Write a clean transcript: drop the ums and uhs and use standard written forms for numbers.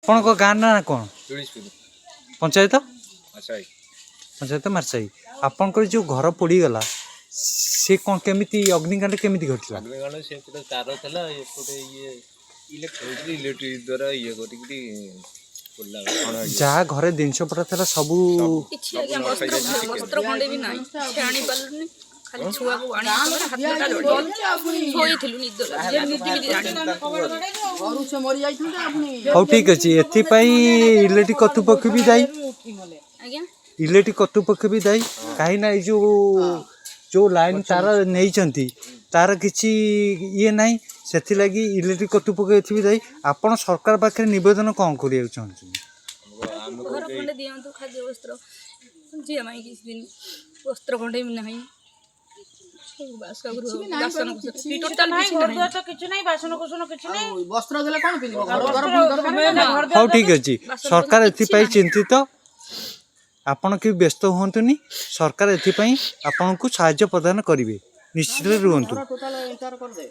ଆପଣଙ୍କ ଗାଁ ନାଁ କ'ଣ? ତୁଳିସପୁର। ପଞ୍ଚାୟତ? ଆଶାଇ। ପଞ୍ଚାୟତ ମାର୍ଶାଇ। ଆପଣଙ୍କର ଯେଉଁ ଘର ପୋଡ଼ିଗଲା, ସେ କ'ଣ କେମିତି ଅଗ୍ନିକାଣ୍ଡ କେମିତି ଘଟିଲା? ଅଗ୍ନିକାଣ୍ଡ ସେପଟେ ତାର ଥିଲା, ଏପଟେ ଇଏ ଇଲେକ୍ଟ୍ରିକ୍ ଇଲେକ୍ଟ୍ରିକ୍ ଦ୍ୱାରା ଇଏ କରିକିରି ପୋଡ଼ିଲା ଅଣ। ଯାହା ଘରେ ଜିନିଷପତ୍ର ଥିଲା ସବୁ କିଛି ଆଜ୍ଞା, ବସ୍ତ୍ର ବସ୍ତ୍ର ଖଣ୍ଡେ ବି ନାହିଁ। ସେ ଆଣି ପାରିଲୁନି, ଖାଲି ଛୁଆକୁ ଆଣି ହାତଟା ଜଳିଗଲା। ଶୋଇଥିଲୁ, ନିଦ ଲାଗିଲା, କେମିତି ଜାଣିବୁ? ଘରୁ ସେ ମରି ଯାଇଥାନ୍ତେ ପୁଣି। ହଉ, ଠିକ୍ ଅଛି। ଏଥିପାଇଁ ଇଲେକ୍ଟ୍ରିକ୍ କର୍ତ୍ତୃପକ୍ଷ ବି ଦାୟୀ। ଆଜ୍ଞା। ଇଲେକ୍ଟ୍ରିକ୍ କର୍ତ୍ତୃପକ୍ଷ ବି ଦାୟୀ, କାହିଁକିନା ଏଇ ଯେଉଁ ଯେଉଁ ଲାଇନ୍ ତାର ନେଇଛନ୍ତି, ତାର କିଛି ଇଏ ନାହିଁ। ସେଥିଲାଗି ଇଲେକ୍ଟ୍ରିକ୍ କର୍ତ୍ତୃପକ୍ଷ ଏଥି ବି ଦାୟୀ। ଆପଣ ସରକାର ପାଖରେ ନିବେଦନ କ'ଣ କରିବାକୁ ଚାହୁଁଛନ୍ତି? ଘର ଖଣ୍ଡେ ଦିଅନ୍ତୁ, ଖାଦ୍ୟ, ବସ୍ତ୍ର, ଝିଅ ପାଇଁ କିଛି ଦିନ ବସ୍ତ୍ର ଖଣ୍ଡେ ବି ନାହିଁ। ସବୁ ବାସଗୃହ, ବାସନ ଟୋଟାଲ କିଛି ନାହିଁ। ତ କିଛି ନାହିଁ, ବାସନ କୁସନ କିଛି ନାହିଁ। ଆଉ ବସ୍ତ୍ର ଦେଲେ କଣ ପିନ୍ଧିବ? ଘର ଦ୍ୱାର ପୁଣି ଦରକାର ନା ନାହିଁ? ହଉ, ଠିକ୍ ଅଛି। ସରକାର ଏଥିପାଇଁ ଚିନ୍ତିତ, ଆପଣ କେହି ବ୍ୟସ୍ତ ହୁଅନ୍ତୁନି। ସରକାର ଏଥିପାଇଁ ଆପଣଙ୍କୁ ସାହାଯ୍ୟ ପ୍ରଦାନ କରିବେ, ନିଶ୍ଚିତ ରୁହନ୍ତୁ। ଟୋଟାଲ ଇନକାର କରିଦେ।